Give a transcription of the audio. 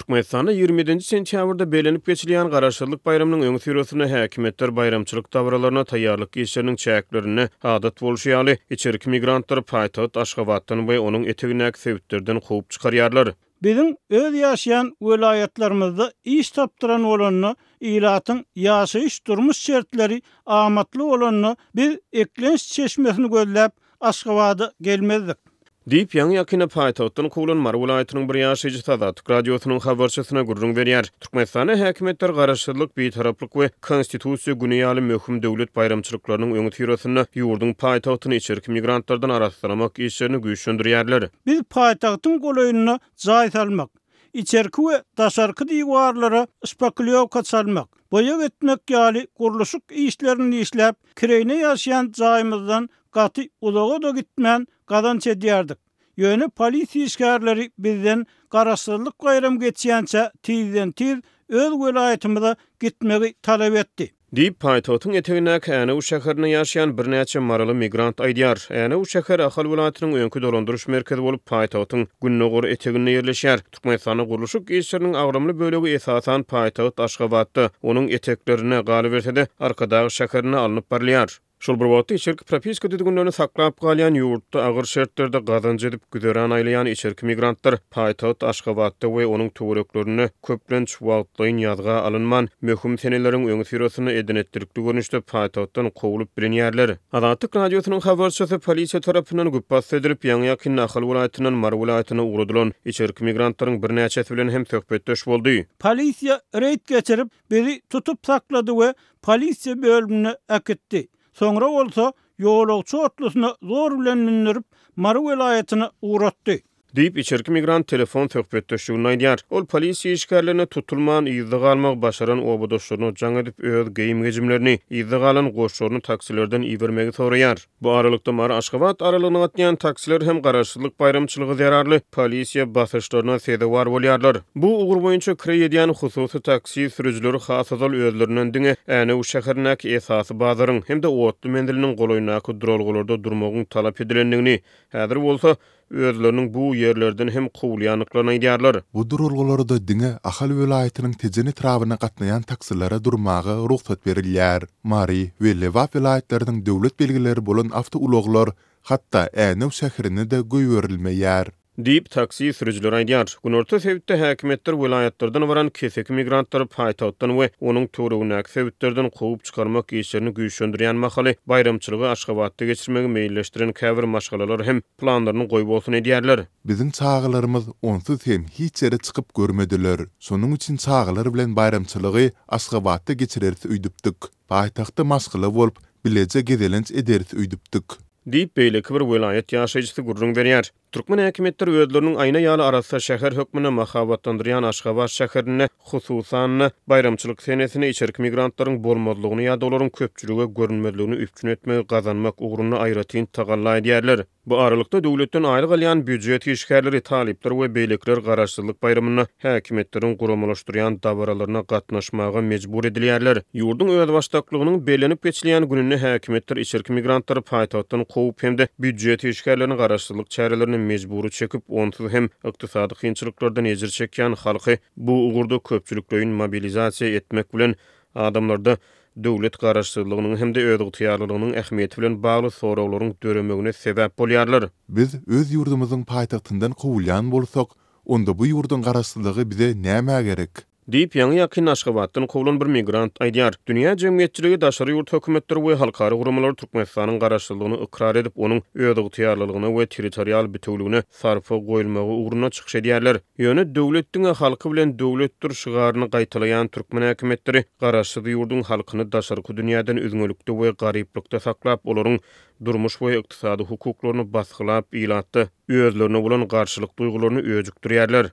Türkmenistanda 27-nji sentýabrda bellenip geçilýän Garaşsyzlyk baýramynyň öňüsyrasynda häkimiýetler baýramçylyk dabaralaryna taýýarlyk işleriniň çäklerinde, adat bolşy ýaly, içerki migrantlary paýtagt Aşgabatdan we onuň etegindäki sebitlerden kowup çykarýarlar. Biziň öz ýaşaýan welaýatlarymyzda iş tapdyran bolanda, ilatyň ýaşaýyş-durmuş şertleri amatly bolanda biz eklenç çeşmesini gözläp Aşgabada gelmezdik. Diýip, ýaňy-ýakynda paýtagtdan kowlan Mary welaýatynyň bir ýaşaýjysy Azatlyk Radiosynyň habarçysyna gürrüň berýär. Türkmenistanda häkimiýetler Garaşsyzlyk, Bitaraplyk we Konstitusiýa güni ýaly möhüm döwlet baýramçylyklarynyň öňüsyrasynda ýurduň paýtagtyny içerki migrantlardan arassalamak işlerini güýçlendirýärler. Biz paýtagtyň golaýynda jaý salmak, içerki we daşarky diwarlara şpaklýowka çalmak, boýag etmek ýaly gurluşyk işlerini işläp, kireýine ýaşaýan jaýymyzdan gaty uzaga-da gitmän gazanç edýärdik. Ýöne polisiýa işgärleri bizden Garaşsyzlyk baýramy geçýänçä tizden-tiz öz welaýatymyza gitmegi talap etdi. Diýip, paýtagtyň etegindäki Änew şäherinde ýaşaýan birnäçe maryly migrant aýdýar. Änew şäheri Ahal welaýatynyň öňki dolandyryş merkezi bolup, paýtagtyň gündogar eteginde ýerleşýär. Türkmenistanda gurluşyk işleriniň agramly bölegi esasan paýtagt Aşgabatda, onuň eteklerinde, galyberse-de, Arkadag şäherinde alnyp barylýar. Şol bir wagtda, içerki propiska düzgünlerini saklap galýan ýurtda agyr şertlerde gazanç edip, güzeran aýlaýan içerki migrantlar paýtagt Aşgabatda we onuň töwereklerinde köplenç wagtlaýyn ýazga alynman, möhüm seneleriň öňüsyrasynda eden-etdilikli görnüşde paýtagtdan kowlup bilinýärler. Azatlyk Radiosynyň habarçysy polisiýa tarapyndan güpbasdy edilip, ýaňy-ýakynda Ahal welaýatyndan Mary welaýatyna ugradylan içerki migrantlaryň birnäçesi bilen hem söhbetdeş boldy. Polisiýa reýd geçirip, Bizi tutup saklady we polisiýa bölümine äkitdi. Soňra bolsa ýolagçy otlusyna zor bilen mündürip, Mary welaýatyna ugratdy. Diýip, içerki migrant telefon söhbetdeşliginde aýdýar. Ol polisiýa işgärlerine tutulman, yzda galmagy başaran obadaşlaryna jaň edip, öz geýim-gejimlerini, yzda galan goşlaryny taksilerden ibermegi soraýar. Bu aralykda, Mary-Aşgabat aralygyna gatnaýan taksiler hem Garaşsyzlyk baýramçylygy zerarly polisiýa basyşlaryna sezewar bolýarlar. Bu ugur boýunça kireý edýän hususy taksi sürüjileri has ozal özlerinden diňe Änew şäherindäki esasy bazaryň hem-de otly menziliniň golaýyndaky duralgalarda durmagyň talap edilendigini, häzir bolsa özleriniň bu ýerlerden hem kowulýandyklaryny aýdýarlar. Bu duralgalarda diňe Ahal welaýatynyň Tejen etrabyna gatnaýan taksilere durmaga rugsat berilýär. Mary we Lebap welaýatlarynyň döwlet belgileri bolan awtoulaglar hatda Änew şäherine-de goýberilmeýär. Diýip, taksi sürüjileri aýdýar. Günorta sebitde häkimiýetler welaýatlardan baran keseki migrantlary paýtagtdan we onuň töweregindäki sebitlerden kowup çykarmak işlerini güýçlendirýän mahaly, baýramçylygy Aşgabatda geçirmegi meýilleşdiren käbir maşgalalar hem planlaryny goýbolsun edýärler. Biziň çagalarymyz onsuz hem hiç ýere çykyp görmediler. Şonuň üçin çagalar bilen baýramçylygy Aşgabatda geçireris öýdüpdik. Paýtagtda maşgala bolup, bileje gezelenç ederis öýdüpdik. Diýip, beýleki bir welaýat ýaşaýjysy gürrüň berýär. Türkmen häkimiýetleri özleriniň aýna ýaly arassa şäher hökmünde mahabatlandyrýan Aşgabat şäherinde, hususan-da, baýramçylyk senesinde içerki migrantlaryň bolmazlygyny ýa-da olaryň köpçülige görünmezligini üpjün etmegi gazanmak ugrunda aýratyn tagalla edýärler. Bu aralykda, döwletden aýlyk alýan býujet işgärleri, talyplar we beýlekiler Garaşsyzlyk baýramynda häkimiýetleriň guramalaşdyrýan dabaralaryna gatnaşmaga mejbur edilýärler. Ýurduň özbaşdaklygynyň bellenip geçilýän gününde häkimiýetler içerki migrantlary paýtagtdan kowup hem-de býujet işgärlerini garaşsyzlyk çärelerine mejbury çekip, onsuz hem ykdysady kynçylyklardan ejir çekýän halky bu ugurda köpçülikleýin mobilizasiýa etmek bilen adamlarda döwlet garaşsyzlygynyň hem-de özygtyýarlylygynyň ähmiýeti bilen bagly soraglaryň döremegine sebäp bolýarlar. Biz öz ýurdumyzyň paýtagtyndan kowulýan bolsak, onda bu ýurduň garaşsyzlygy bize nämä gerek? Diýip, ýaňy-ýakynda Aşgabatdan kowlan bir migrant aýdýar. Dünýä jemgyýetçiligi, daşary ýurt hökümetleri we halkara guramalary Türkmenistanyň garaşsyzlygyny ykrar edip, onuň özygtyýarlylygyna we territorial bitewüligine sarpa goýulmagy ugrunda çykyş edýärler. Ýöne Döwlet diňe halky bilen döwletdir şygaryny gaýtalaýan türkmen häkimiýetleri garaşsyz ýurduň halkyny daşarky dünýäden üzňelikde we garyplykda saklap, olaryň durmuş we ykdysady hukuklaryny basgylap, ilatda özlerine bolan garşylyk duýgularyny öjükdirýärler.